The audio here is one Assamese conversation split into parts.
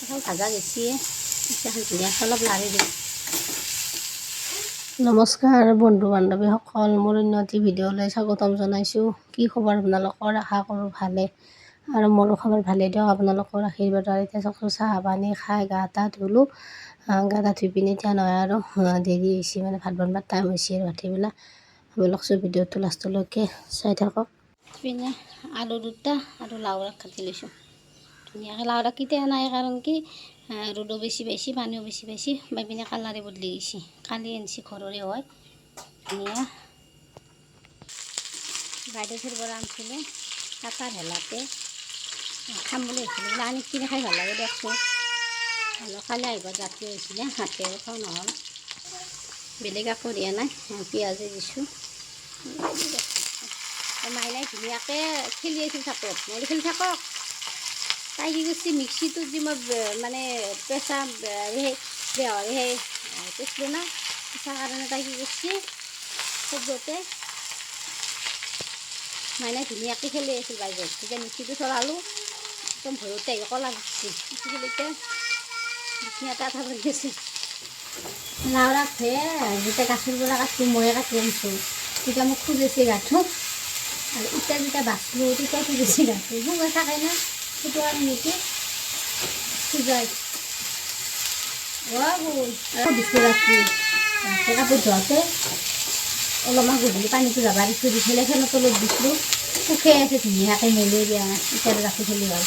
এখন ভাজা গেছি, এতিয়া এখন ধুনীয়াকৈ অলপ লাৰি দিম। নমস্কাৰ বন্ধু বান্ধৱীসকল, মোৰ অন্য এটি ভিডিঅ'লৈ স্বাগতম জনাইছোঁ। কি খবৰ আপোনালোকৰ? আশা কৰোঁ ভালে আৰু মোৰো খবৰ ভালেই দিয়ক আপোনালোকৰ আশীৰ্বাদ। আৰু এতিয়া চাওকচোন, চাহ পানী খাই গা পা ধুলোঁ। গা পা ধুই পিনে এতিয়া নহয় আৰু দেৰি হৈছে, মানে ভাত বনোৱাৰ টাইম হৈছে আৰু ভাটিবেলা। ব'লকচোন, ভিডিঅ'টো লাষ্টলৈকে চাই থাকক। পিনে আলু দুটা আৰু লাওৰ কাটি লৈছোঁ ধুনীয়াকৈ। লাওৰ কেতিয়া নাই, কাৰণ কি ৰ'দো বেছি পাইছি, পানীও বেছি পাইছি, পাই পিনে কালাৰে বদলি গৈছে। কালি আনিছি, ঘৰৰে হয়, ধুনীয়া। বাইদেউৰ পৰা আনিছিলোঁ কাটাৰ হেলাতে খাম বুলি ভাবিছিলোঁ, বোলে আনি কিনে খাই ভাল লাগে দিয়কচোন। আৰু কালি আহিব জাতি হৈছিলে, হাতেও খাওঁ নহ'ল। বেলেগ একো দিয়া নাই, পিঁয়াজে দিছোঁ। মাইনাই ধুনীয়াকৈ খেলি আছিল থাকত, মই খেলি থাকক। তাই কি কৰিছে, মিক্সিটোত যে মই মানে পেচা সেই বেহৰ সেই পেচলোঁ না, পেচাৰ কাৰণে তাই কি কৰিছে, শব্দতে মাইনাই ধুনীয়াকৈ খেলি আছিল বাহিৰত। তেতিয়া মিক্সিটো চলালোঁ, একদম ভয়তে আহি কলা দিছে। এতিয়া বিচনা এটা এটা কৰি আছে। লাওৰ আগটোৱে যেতিয়া গাছৰ পৰা কাটিলোঁ, ময়ে কাটি আনিছোঁ, তেতিয়া মোক খোজেছে গাটো। আৰু এতিয়া যেতিয়া বাচলোঁ, তেতিয়া খোজেছে গাটো। শুঙে থাকে না, সেইটো কাৰণে নেকি খোজাই। অ' দিছোঁ, ৰাতি ৰাতি কাপোৰ ধোৱাতে অলপমান গধূলি পানীটো যাব দিছোঁ, দি পেলাই ফেনৰ তলত দিছিলোঁ, শুকাই আছে ধুনীয়াকৈ, মেলিয়ে দিয়া নাই। এতিয়া ৰাখি থ'লে হ'ল।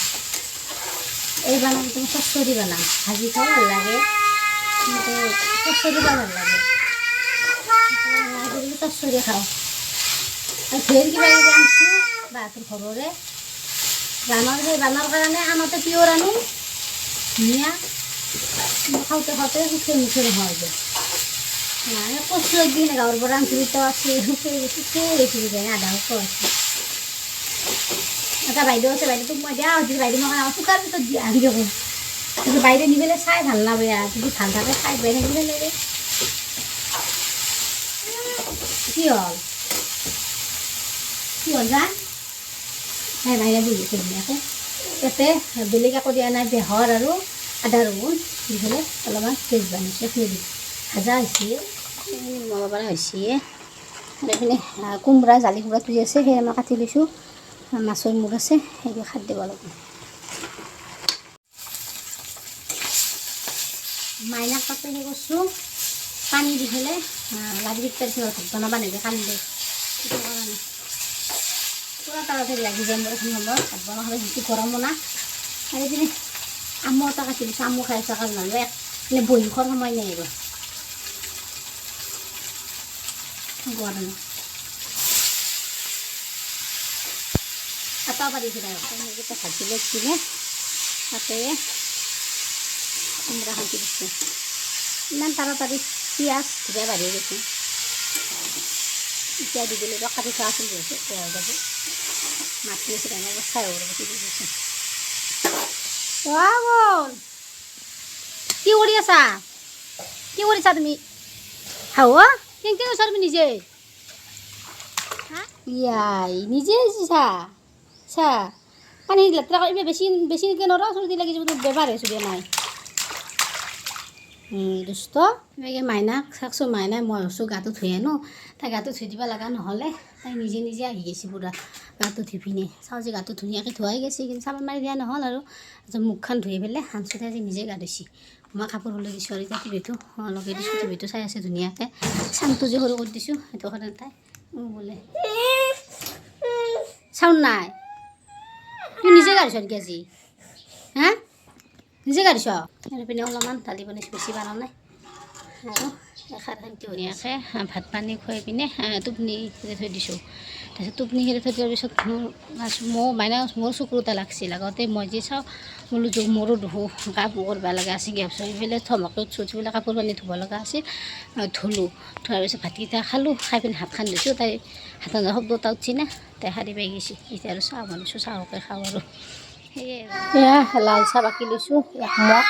এই বানামটো মই চচ্চৰি বনাম। ভাজি খাওঁ ভাল লাগে, কিন্তু চচ্চৰি খাব ভাল লাগে। আজিকালি চচ্চৰি খাওঁ। আৰু ধেৰ কিবা কিবি আনিছোঁ বাহঁতৰ ঘৰৰে। বানৰ সেই বানৰ কাৰণে আনোতে পিয়ৰ আনো, ধুনীয়া, কিন্তু খাওঁতে খাওঁতে সুখে মুখে নোহোৱা হৈ যায়। নাই, কচু একদিন গাঁৱৰ পৰা আনিছিলোঁ, এতিয়াও আছে, শুকাই শুকাই গৈছে কিজানি, আধা শুকোৱা আছে। এটা বাইদেউ আছে, বাইদেউটোক মই দিয়া সুধিছোঁ, বাইদেউ মই শুকাৰ পিছত দিয়া আনি দেখোন। কিন্তু বাইদেউ নি পেলাই চাই ভাল নাপায়। যদি ভাল থাকে খাই, বেয়া থাকিলে লাগে। কি হ'ল, কি হ'ল জান? নাই, মাইনা বহিছে ধুনীয়াকৈ। ইয়াতে বেলেগ একো দিয়া নাই, বেহৰ আৰু আদা ৰহুন দি পেলাই অলপমান পেষ্ট বনাইছোঁ, এইখিনি দি ভাজা হৈছে, সেইখিনি নমাব পৰা হৈছে। আৰু এইপিনে কোমোৰা, জালি কোমোৰাটো যে আছে, সেয়া মই কাটি লৈছোঁ। মাছৰ মূৰ আছে, সেইটো খাৰ দিব লাগিব। মাইনাক তাতে সেই কৰিছোঁ, পানী দি পেলাই লাৰি দিব পাৰিছোঁ। ভাত বনাব নিদিয়ে, কান্দে, সেইটো কাৰণে পূৰা তাড়াতাড়ি লাগি যায় মোৰ এইখিনি সময়ত ভাত বনাবলৈ, যিটো গৰমো না। আৰু এইপিনে আমো এটা কাটি দিছোঁ, আমো খাই আছোঁ। কাৰণ নহ'লে মানে বহি খোৱাৰ সময় নাই আৰু গৰম। এটা পাৰিছোঁ, এইকেইটা ভাজি লৈ কিনে তাতে কোমোৰা খান্দি দিছোঁ। ইমান তাড়াতাড়ি পিঁয়াজ ধুনীয়া বাঢ়ি গৈছে। এতিয়া দি দিলে কাটি থোৱা আছিল যিহেতু বেয়া হৈ যাব। মাতি আছে, চাই দি দিছোঁ। কি কৰি আছা? কি কৰিছা তুমি? হাও, কেনেকৈ কৈছা তুমি নিজে? ইয়াই নিজে চা চা, পানী লেতেৰা কৰি বেছি বেছিকৈ নৰ, চৰ্দি লাগি যাব, বেমাৰ হৈছে দিয়া নাই দুষ্ট। এনেকৈ মাইনাক চাওকচোন, মাইনাই, মই ভাবছোঁ গাটো ধুই আনো, তাই গাটো ধুই দিব লগা নহ'লে, তাই নিজে নিজে আহি গৈছে পূৰা গাটো ধুই পিনে। চাওঁ যে গাটো ধুনীয়াকৈ ধুৱাই গৈছে, কিন্তু চাবোন মাৰি দিয়া নহ'ল। আৰু তাৰপিছত মুখখন ধুই পেলাই আনছোঁ, তাই আজি নিজে গা ধুইছে। মই কাপোৰ ওলাই দিছোঁ আৰু এতিয়া টিভিটো লগাই দিছোঁ, টিভিটো চাই আছে ধুনীয়াকৈ। চাউণ্ডটো যে সৰু কৰি দিছোঁ, সেইটো কাৰণে তাই বোলে চাউণ্ড নাই। তুমি নিজে গা ধুইছ নেকি আজি? হা, নিজে গা ধুইছ? আৰু পিনে অলপমান দালি বনাইছোঁ, বেছি বনোৱা নাই। আৰু খাৰ খান্তি ধুনীয়াকৈ ভাত পানী খুৱাই পিনে টোপনি খেদি থৈ দিছোঁ। তাৰপিছত টোপনি খেদি থৈ দিয়াৰ পিছত মোৰ মাইনা মোৰ চকুৰ এটা লাগছিল আগতে। মই যে চাওঁ বোলো মোৰো দুখো কাপোৰ কৰিব লগা আছিল। ভাবছোঁ এইফালে থমকে উঠছোঁ, উঠি পেলাই কাপোৰ পানী ধুব লগা আছিল, ধুলোঁ। ধোৱাৰ পিছত ভাতকেইটা খালোঁ, খাই পিনে হাতখন ধুইছোঁ, তাই হাতখন শব্দ এটা উঠছি না, তাই সাৰি পাই গৈছে। এতিয়া আৰু চাহ বনাইছোঁ, চাহকে খাওঁ আৰু সেয়ে। এয়া লাল চাহ বাকি লৈছোঁ এক মগ।